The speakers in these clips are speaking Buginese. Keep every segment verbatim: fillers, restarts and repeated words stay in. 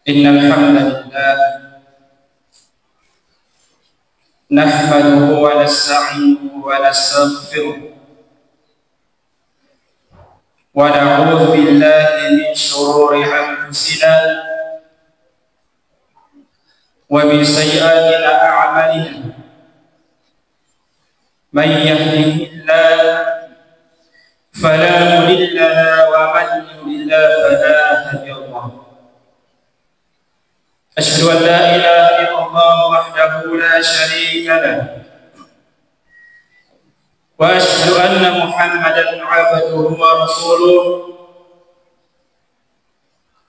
إن الحمد لله نحمده ونستعينه ونستغفره، ونعوذ بالله من شرور أنفسنا ومن سيئات أعمالنا. من يهده الله فلا مضل له، ومن يضلل فلا هادي له. أشهد أن لا إله إلا الله وحده لا شريك له، وأشهد أن محمدا عبده ورسوله.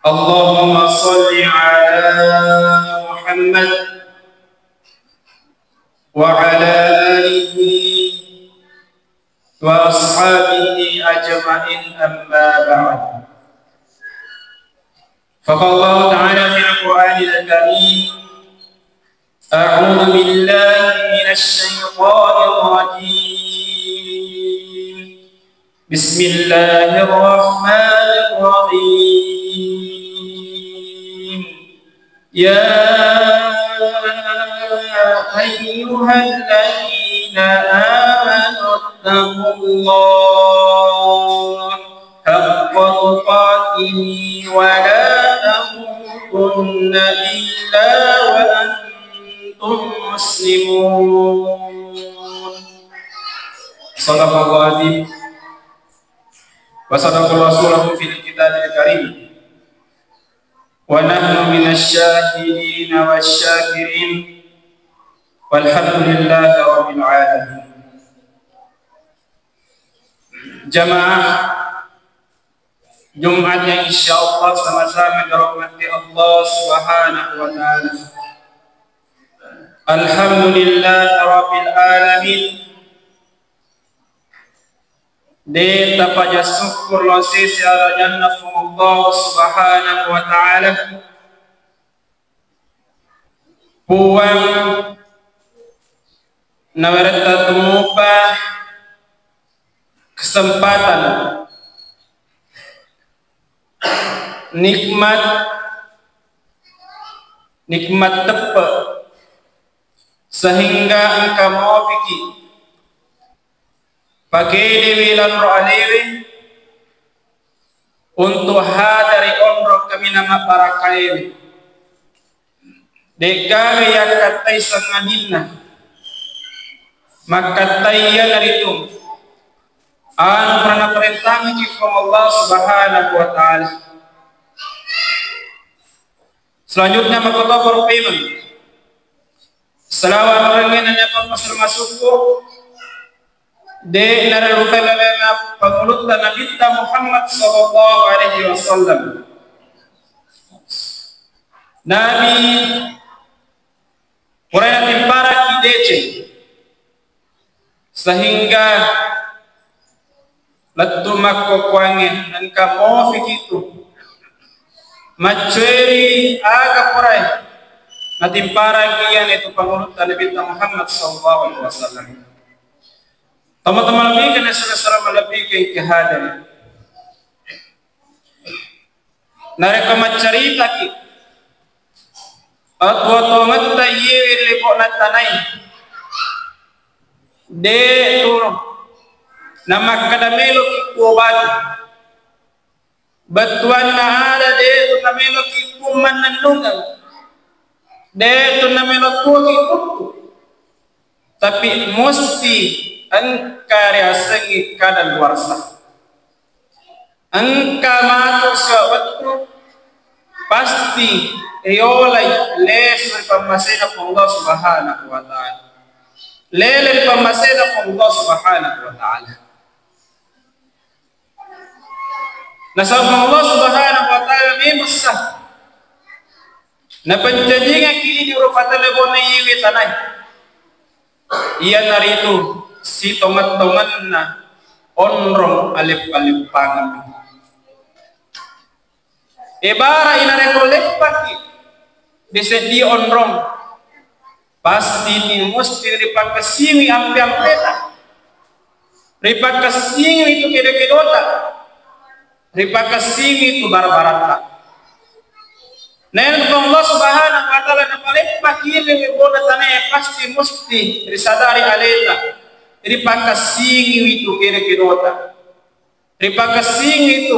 اللهم صل على محمد وعلى آله وأصحابه أجمعين، أما بعد. فقال الله تعالى في القرآن الكريم: أعوذ بالله من الشيطان الرجيم. بسم الله الرحمن الرحيم. يا أيها الذين آمنوا اتقوا الله حق تقاته ولا تموتن إلا وأنتم مسلمون. صدق الله العظيم. وصدق رسوله في الكتاب الكريم. ونحن من الشاهدين والشاكرين. والحمد لله رب العالمين. Jamaah Jumat yang insyaallah sama-sama dirahmati Allah Subhanahu wa Ta'ala. Alhamdulillah Rabbil Alamin. De tapaja syukur lao sese arajanna Puang Allah Subhanahu wa Ta'ala. Puang naweretta tumupa kesempatan, nikmat, nikmat teppe, sehingga engka mofiki pakedewi lanro alewe untuk hadari onrong kaminang mabbarakaewe. De'gaga yakkattai sangadinna, makkattai iyanaritu anu pura naparentangiki Puang Allah Subhanahu wa Ta'ala. Selanjutnya, makkutoparo pemeng selawat rengngena nyappang masukku de narellupai lalenna pangulutta Nabitta Muhammad sallallahu alaihi wasallam. Nabi purae natimparaki deceng sehingga lettu makkokkoangnge engka mofikitu maccoeri aga purae natimparaki iyanaitu pangulutta Nabitta Muhammad sallallahu alaihi wasallam. Tama-tama lebih kena sura-sura lebih ke kehadiri. Narekko maccaritaki atuwo-tuwongetta iyewe lepo'na tanae, de'tu namakkeda meloki kuobati. Bettuanna ada de'tu nameloki kummannennungeng, de'tu namelo kuoki kuttu, tapi musti engka riasengngi kadaluarsa. Engka matu sibawa wettu pasti riolai lesu ri pammasena Puang Allah Subhanahu wa Ta'ala. Lele ri pammasena Puang Allah Subhanahu wa Ta'ala. Nasaba Puang Allah Subhanahu wa Ta'ala memang sah napanjajingaki idi rupa talebona iyewe tanae. Iyanaritu sitongeng-tongenna onrong aleppa-leppangeng. Ebara inarekko leppaki di seddi onrong, pasti ni musti ripakasiwi ampe-ampeta, ripakasiwi tu kedo-kedota, ripakasiwi tu bara-baratta. Naenatu Allah Subhanahu wa Ta'ala napaleppaki lebona tanae, pasti musti risadari aleta, ripakassingiwi tu kedo-kedota, ripakassingi tu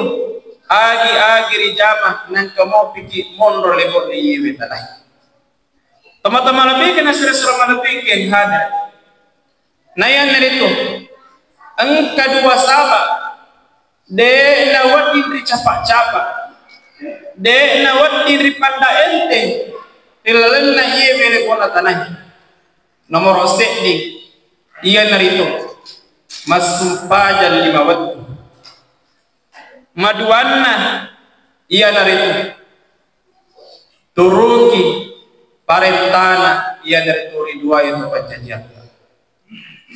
agi-agi rijama, nangka mopiki monro lebona iyewe tanae. Tama-tama lebih kena sira-sira lebih ke hadir. Nayanaritu engka dua saba, de' nawedding ricapa-capa, de' nawedding ripanda enteng ri lalenna iye bele bola tanae. Nomoro seddi, iyanaritu massumpajang lima wettu. Maduanna, iyanaritu turuki parentana, iyanaritu riduai to pancajiatta.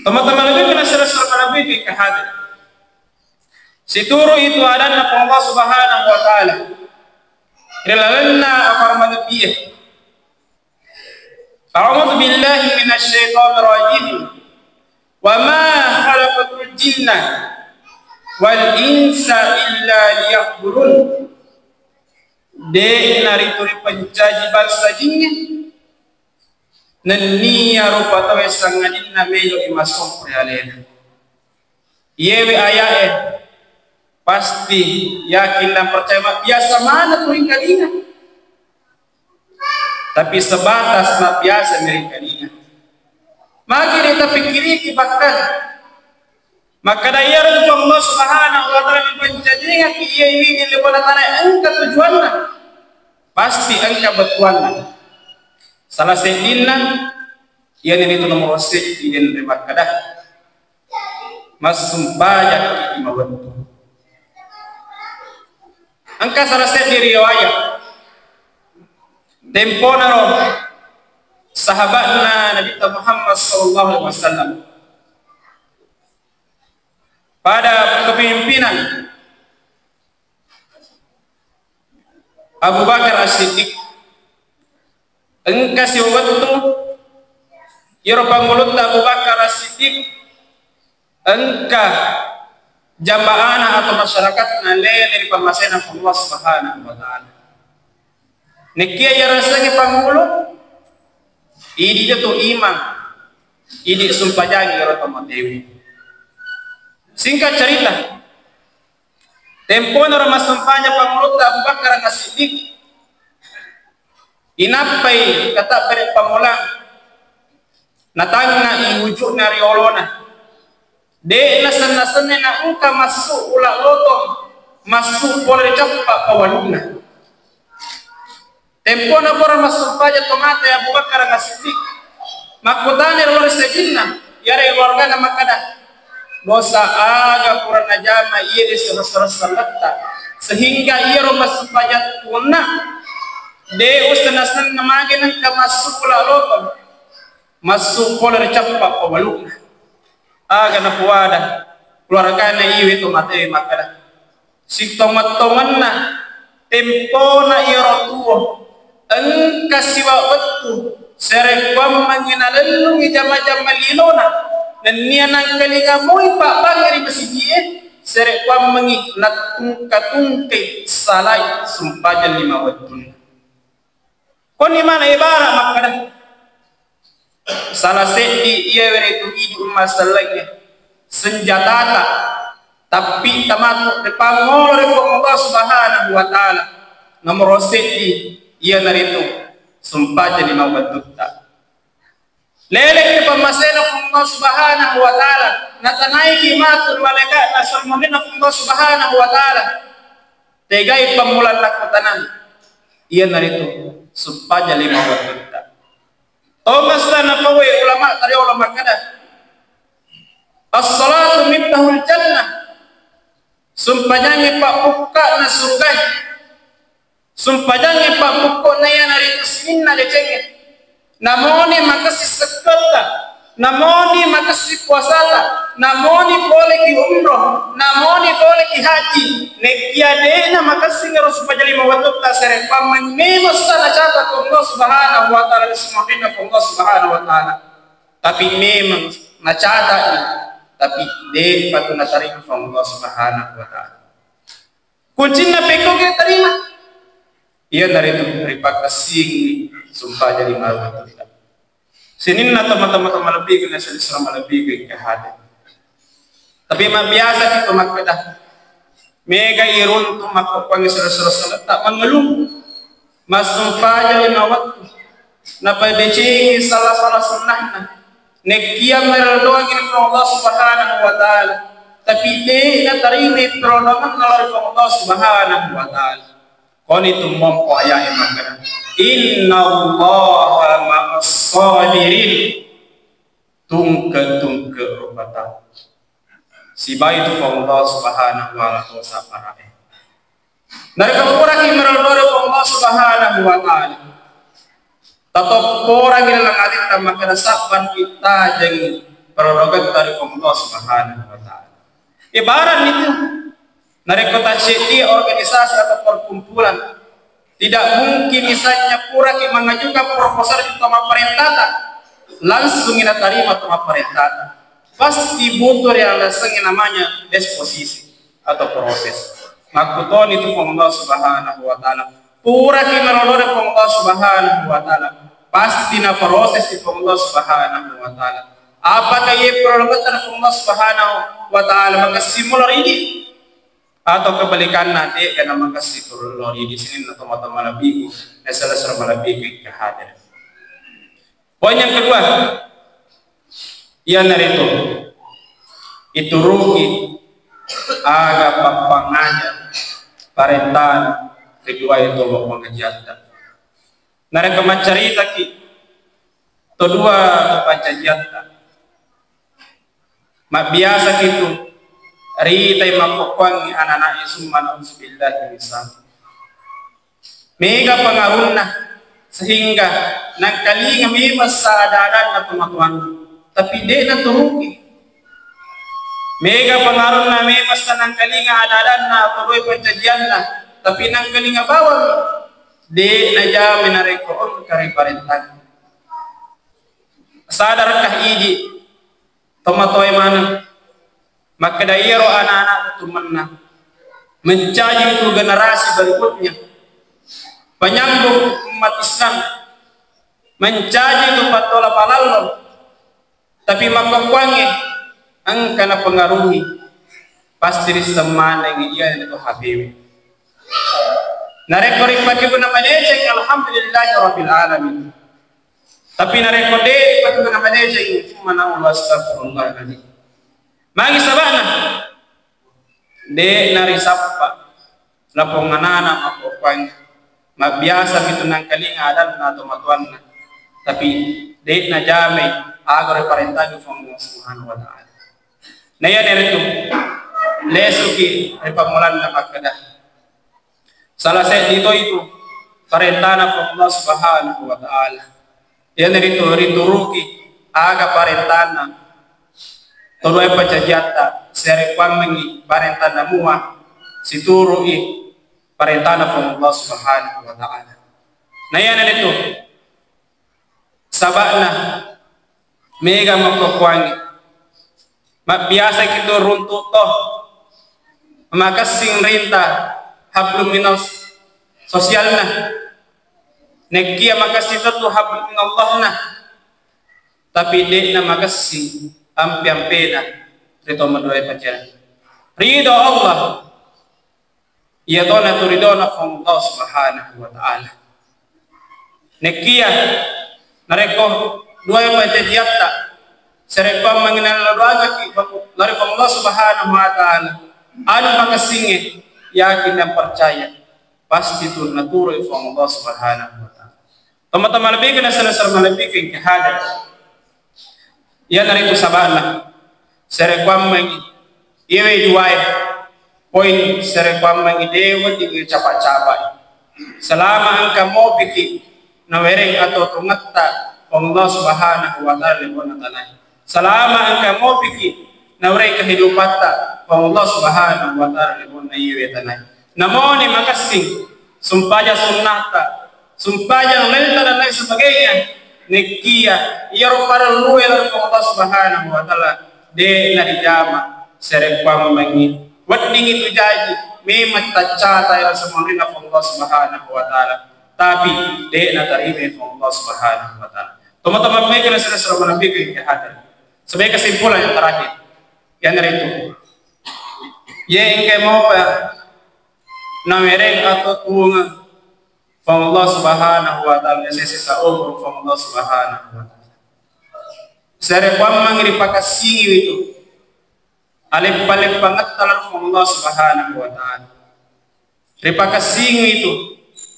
Teman-teman lebih kena sira-sira lebih ke hadir. Situru itu adanna Allah Subhanahu wa Ta'ala ri lalenna apa malebbiye. A'udzu billahi minasy syaithanir rajim. Wa ma khalaqtul jinna wal insa illa liya'budun. De' naritu ripancaji bangsa jingnge nenniya rupa tauwe sangadinna melo i masompo ri alena. Iyewe aya'e pasti yakin dan percaya, mabbiasa maneng tu ringkalinga. Tapi sebatas mabbiasa mi ringkalinga. Magi de' tapikkiriki bahkan makkada iyaro tu Allah Subhanahu wa Ta'ala ripancajingaki iye iwini lebona tanae engka tujuanna, pasti engka bettuanna. Salah seddinna, iyanaritu nomoro seddi denre makkada massumpajang lima wettu. Engka salah seddi riwayat, temponaro sahabatna Nabi Muhammad sallallahu alaihi wasallam pada kepemimpinan Abu Bakar As-Siddiq. Engka siwettu iyaro pangulutta Abu Bakar As-Siddiq engka jamaahna atau masyarakatna lele ri pammasena Allah Subhanahu wa Ta'ala. Nekia yarasengnge pangulu, idi tu imang, idi sumpajangi iyaro tomatoae. Singkat cerita, temponaro massumpajang pangulutta Abu Bakar As-Siddiq, inappai katabbere pammulang, natangngai wujudna riolona. De' nasenna-senna naengka massu ula lotong, massu pole ri cappa pawalunna. Tempona pura massumpajang tomatoae Abu Bakar As-Siddiq, makkutana ri lori sejinna, iyarega keluargana makkada, dosa aga pura najama iye ri sera-sera selletta, sehingga iyaro massumpajang tuonna de' usenna-senna magi nengka massu ula lotong, massu pole ri cappa pawalunna. Aga napuada keluargana iwe tomatoae makkada, sitongeng-tongenna tempona iyaro tuo, engka siwa wettu sarekkuammengngi nalellungngi jama-jama lilona, nennia nangkalingamoi pabbangnge ri masiji'e, sarekkuammengngi nattungka-tungkai salai sumpajang lima wettunna. Koni mana ibarat makkada, salah seddi iyawe ritu idi umma sellengnge senjatata, tapi tamatu ripangolo ri Puang Allah Subhanahu wa Ta'ala. Nomoro seddi iyanaritu sumpajang lima wettutta. Leleki pammasena Puang Allah Subhanahu wa Ta'ala, natanaiki matu malaikatna, salmonina Puang Allah Subhanahu wa Ta'ala. Tegai pammulang nakkutanang, iyanaritu sumpajang lima wettutta. Tomassa napauwe ulama tariolo makkada, as-salatu miftahul jannah. Sumpajangnge pabbukka'na surugae. Sumpajangnge pabbukko'na iyanaritu sininna decengnge. Namoni makessing sekketta, namoni makessing puasata, namoni poleki umroh, namoni poleki haji, nekia de'na makessing ero sumpajang lima wettutta sarekkuammengngi, memang sa nacata ko Allah Subhanahu wa Ta'ala, ri sumodinna ko Allah Subhanahu wa Ta'ala. Tapi memang nacatani, tapi de'pa tu natarima ko Allah Subhanahu wa Ta'ala. Kuncinna pekko ke tarima. Iyanaritu ripakessingi sumpajang lima wettu. Sininna tomatoa-tomatoa malebbiku, na silessureng malebbiku engka hade. Tapi mabbiasa kita makkeda, mega iruntu makkokkoangngi silessureng saletta mangelung, massumpajang lima wettu, napadecengi sala-sala sunnahna. Nekkia merelloangi ri Puang Allah Subhanahu wa Ta'ala, tapi de' natarima perolonganna lao ri Puang Allah Subhanahu wa Ta'ala. Koni tummompo aya'e makkeda, "Innallaha ma'as sabirin." Tungke-tungke rupata. Sibawa tu Puang Allah Subhanahu wa Ta'ala to sabbara'e. Narekko puraki merello ri Puang Allah Subhanahu wa Ta'ala, tatopporangi laleng atitta makkeda sabbar ittajengi perologetta ri Puang Allah Subhanahu wa Ta'ala. Ibarat itu, narekko taceddi organisasi atau perkumpulan, tidak mungkin misalnya puraki mengajukan proposal di tomapparentata, langsung natarima tomapparentata. Pasti butuh yang namanya disposisi atau proses. Makkutoni tu Puang Allah Subhanahu wa Ta'ala. Puraki merello ri Puang Allah Subhanahu wa Ta'ala, pasti naproses ri Puang Allah Subhanahu wa Ta'ala. Apakah iye perologetta ri Puang Allah Subhanahu wa Ta'ala makessing mulo ridi? Atau kebalikanna, de'ga namakessing tu lao ridi? Sininna tomatoa malebbiku, na silessureng malebbiku engka hadir. Poin yang kedua, iyanaritu ituruki aga pappangaja parentana ri duae to mappangajiatta. Narekko maccaritaki to dua pancajiatta, mabbiasa kitu ritai makkokkoangngi anana'e summa na'udzubillahi min zalik. Mega pengaruhna sehingga nangkalinga memeng sa ada-adanna tomatoanna, tapi de' naturuki. Mega pengaruhna memeng sa nangkalinga ada-adanna atau doi pancajianna, tapi nangkalinga bawang, de' najama narekko engka riparentang. Sadarakkah idi tomatoae maneng makkeda iyaro ana-ana tumenna mencaji tu generasi berikutnya, penyambung umat Islam, mencaji tu pattola palallo, tapi makkokkoangnge engka napengaruhi, pasti risseng manengngi iyanaritu H P W. Narekko ripake guna madeceng, alhamdulillahirabbil alamin. Tapi narekko de' ripake guna madeceng, cuma nawa astagfirullahaladzim. Magi saba'na? De' narisappa lapong anana makkokkoangnge. Mabbiasa mitu nangkalinga adanna tomatoanna, tapi de' najamai aga riparentangi Puang Allah Subhanahu wa Ta'ala. Na iyanaritu lesuki ri pammulanna makkeda, salah seddi to itu parentana Puang Allah Subhanahu wa Ta'ala. Iyanaritu rituruki aga parentana to duae pancajiatta, sarekkuammengngi parentana mua situru'i parentana Puang Allah Subhanahu wa Ta'ala. Na iyanaritu saba'na mega makkokkoangngi. Mabbiasa kitu runtu to makessing rinta hablum minas sosialna. Nekkia makessing to tu hablum minallahna, tapi de'na makessing ampe-ampena ri to maduae pacaran. Ridho Allah, iyatona tu ridhona Puang Allah Subhanahu wa Ta'ala. Nekkia narekko duae pancajiatta sarekkuammengngi nallo doangaki lao ri Puang Allah Subhanahu wa Ta'ala, anu makessingnge, yakin dan percaya pasti tu naturui Puang Allah Subhanahu wa Ta'ala. Tomatoa malebbiku na silessureng malebbiku engka hadir. Iyanaritu saba'na, sarekkuammengngi iyewe duae, poin sarekkuammengngi de' wedding capa-capai. Selama engka mopiki nawereng atuo-tuongetta Puang Allah Subhanahu wa Ta'ala ri lebo'na tanae. Selama engka mopiki nawereng kehidupatta Puang Allah Subhanahu wa Ta'ala ri lebo'na iyewe tanae. Namoni makessing sumpajang sunnahta, sumpajang lailta dan lain sebagainya. Nekkia iyaro parellue lao ri Puang Allah Subhanahu wa Ta'ala, de' narijama sarekkuammengngi weddingngi tu jaji, memang taccata ero semonrina Puang Allah Subhanahu wa Ta'ala, tapi de' natarima Puang Allah Subhanahu wa Ta'ala. Teman-teman, baik, kira-kira sudah menampikan ke hadir sebagai kesimpulan yang terakhir, yang dari itu, ye engke mopa nawereng atau tuang Puang Allah Subhanahu wa Ta'ala, sesa umur Puang Allah Subhanahu wa Ta'ala. Sere kuammang ripakassingi itu aleppa-leppangetta lao ri Puang Allah Subhanahu wa Ta'ala. Ripakassingi itu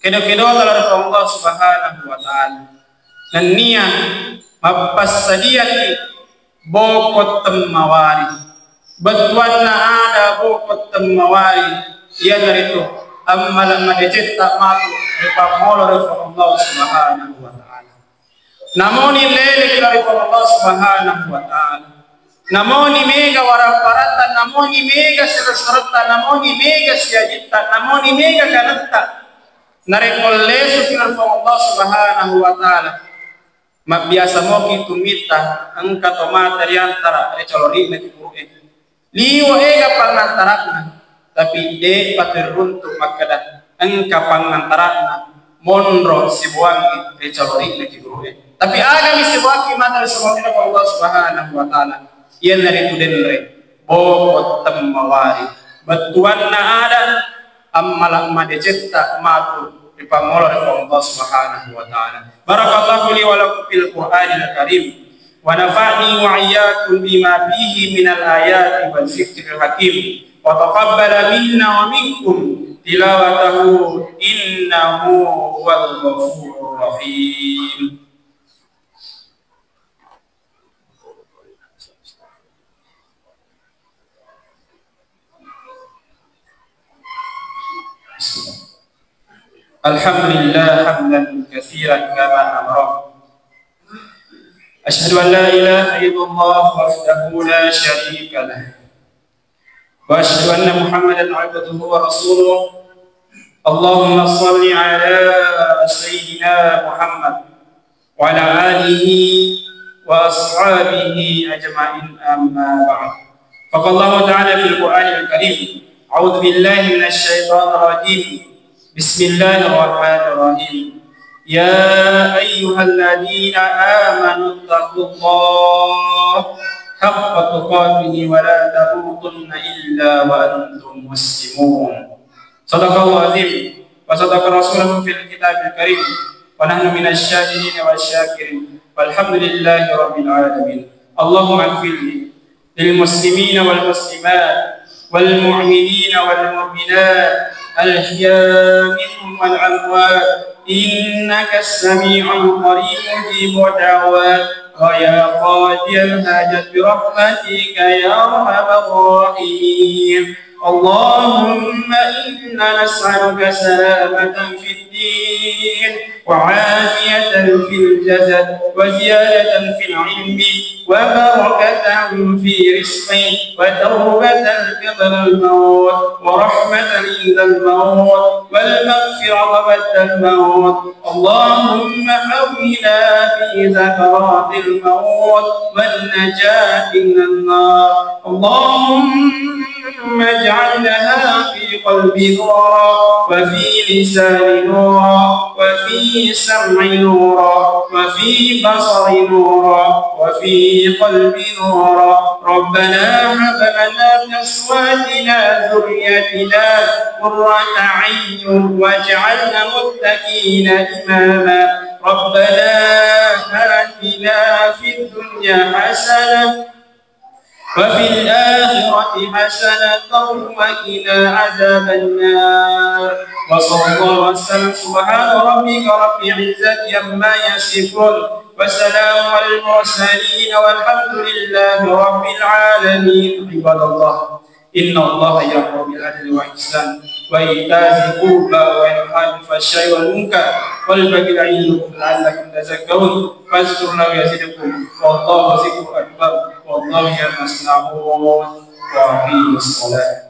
kedo-kedota lao ri Puang Allah Subhanahu wa Ta'ala. Nennia mappassadiaki boko temmawari. Bettuanna ada boko temmawari, iyanaritu ammala madecetta matu ripammolo ri Puang Allah Subhanahu wa Ta'ala. Namoni leleki lao ri Puang Allah Subhanahu wa Ta'ala. Namoni mega warapparatta, namoni mega siressaretta, namoni mega siajitta, namoni mega kanetta. Narekko lesuki lao ri Puang Allah Subhanahu wa Ta'ala, mabbiasa moki tumitta engka to mata riantara ri calori'na kiburu'e. Liwe' ega pangantara'na, tapi de' paterruntu makkeda engka pangantara'na monro sibuangngi ri calori'na kiburu'e. Tapi agami sibuangngi mata ri sumurina Allah Subhanahu wa Ta'ala, iyanaritu denre boko temmawari. Bettuanna ada ammala madecetta matu ripammolo ri Allah Subhanahu wa Ta'ala. Barakallahu li wa lakum fil Qur'anil Karim. ونفعني وإياكم بما فيه من الآيات والذكر الحكيم، وتقبل منا ومنكم تلاوته إنه هو الغفور الرحيم. الحمد لله حمدا كثيرا كما أمر. أشهد أن لا إله إلا الله وحده لا شريك له، وأشهد أن محمدا عبده ورسوله. اللهم صل على سيدنا محمد وعلى آله وأصحابه أجمعين، أما بعد. فقال الله تعالى في القرآن الكريم: أعوذ بالله من الشيطان الرجيم. بسم الله الرحمن الرحيم. يا أيها الذين آمنوا اتقوا الله حق تقاته ولا تموتن إلا وأنتم مسلمون. صدق الله العظيم وصدق رسوله في الكتاب الكريم، ونحن من الشاهدين والشاكرين، والحمد لله رب العالمين. اللهم اغفر لي للمسلمين والمسلمات والمؤمنين والمؤمنات الأحياء منهم والأموات إنك سميع قريب مجيب الدعوات. ويا قاضي الحاجات برحمتك يا أرحم الراحمين. اللهم إنا نسألك سلامة في الدين وعافية في الجسد وزيادة في العلم وبركة في رزق وتوبة قبل الموت ورحمة عند الموت والمغفرة بعد الموت. اللهم حونا في سكرات الموت والنجاة من النار. اللهم اجعلها في قلبي نورا وفي لساني نورا وفي سمعي نورا وفي بصري نورا وفي قلبي نورا. ربنا هب لنا من أزواجنا ذريتنا قرة أعين واجعلنا متقين إماما. ربنا آتنا في الدنيا حسنة وفي الآخرة حسنة وقنا عذاب النار. وصلى الله وسلم. سبحان ربك رب العزة عما يصفون. وسلام على المرسلين والحمد لله رب العالمين. عباد الله، إن الله يأمر بالعدل والإحسان وإيتاء ذي القربى وينهى عن الفحشاء والمنكر والبغي يعظكم لعلكم تذكرون. فاذكروا الله يزدكم ولذكر الله أكبر والله يعلم ما تصنعون. وأقيموا الصلاة.